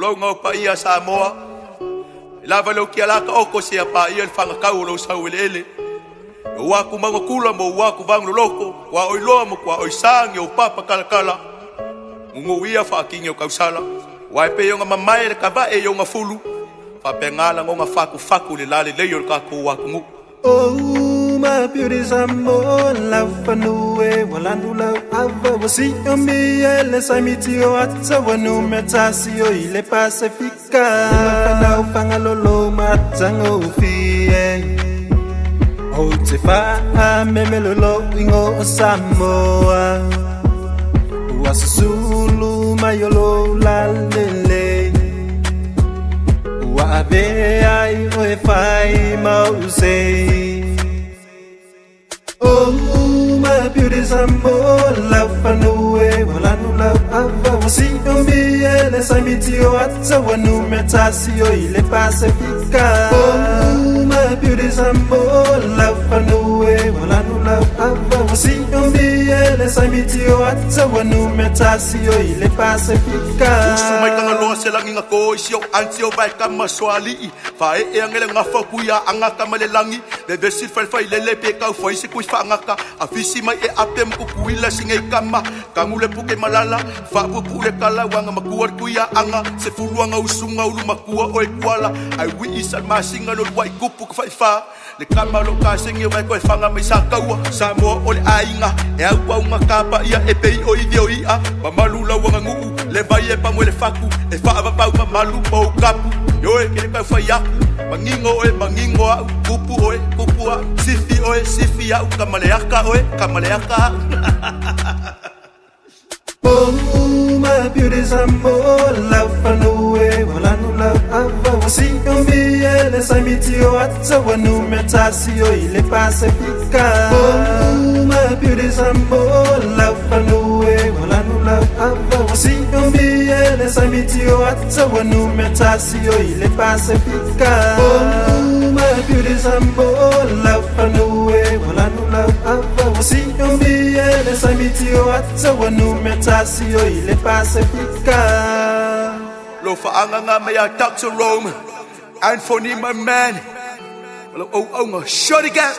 Tulou o paia Samoa. E lava leu kia laka oko se a paia le whangakau o lau sau ele ele. O aku manga kula mo o aku vangu loko. Kua oi loa mo kua oi sangi o papa kalakala. Ngungu ia whaakingi o kausala. Wai pe yonga mamae le kavae yonga fulu. Whapenga ngonga faku faku le lale lei o le kako aku ngu. Oh, my beauty Samoa, lau fanue, walanu lau ava, wasi o mi ele saimiti o ata, wanu metasi o ile Pasifika. Whanau whangalolo matango fie, o te wha memelolo ingo o Samoa. Ua susulu maiolo lalele, ua ave ai o e whai mause. Oh, my beauty Samoa, lau fanue, walanu lau ava, wasi o mi ele saimiti o ata, wanu metasi o ile Pasifika. Oh, my beauty Samoa, lau fanue, walanu lau ava, wasi o mi ele saimiti o ata, wanu metasi o ile Pasifika. Usu mai kangaloa se langi nga ko isi o anti o vai kama soali'i. Fae e angele ngafa kuia angaka ma le langi. Le vesi falfai lele pe kau fai se kui whaangaka. A fisi mai e ape mkukuila singe i kama. Kangule puke malala, whaapupu le kala wanga makua kuia anga. Se fuluanga usunga ulu makua o e kuala. Ai wi isa masinga no wai kupu ka whaiwha. Le kama lo ka singe wai koe whanga mai sa kaua. Samoa o le ainga, e au au ngakapa ia e pei o i vio ia. Mamalu la wanga nguu, le vai e pamwe le faku. E whaavapau mamalu mo kapu. Yo e kere kau whai aku. Mangingo oe, mangingo au, kupu oe, kupu au, sifi oe, sifi au, kamaleaka oe, kamaleaka au. Oh, my beauty Samoa, lau fanue, walanu lau ava, wasi o mi ele saimiti o ata, wanu metasi o ile Pasifika. Oh, my beauty Samoa, lau fanue, walanu lau ava, wasi o mi ele saimiti o ata, wanu metasi o ile Pasifika. Oh, my beauty Samoa, lau fanue, walanu lau ava, wasi o mi ele saimiti o ata, wanu metasi o ile Pasifika. Lo whaanganga mea Dr. Rome, Anthony my man. Malo au au nga shorty gang.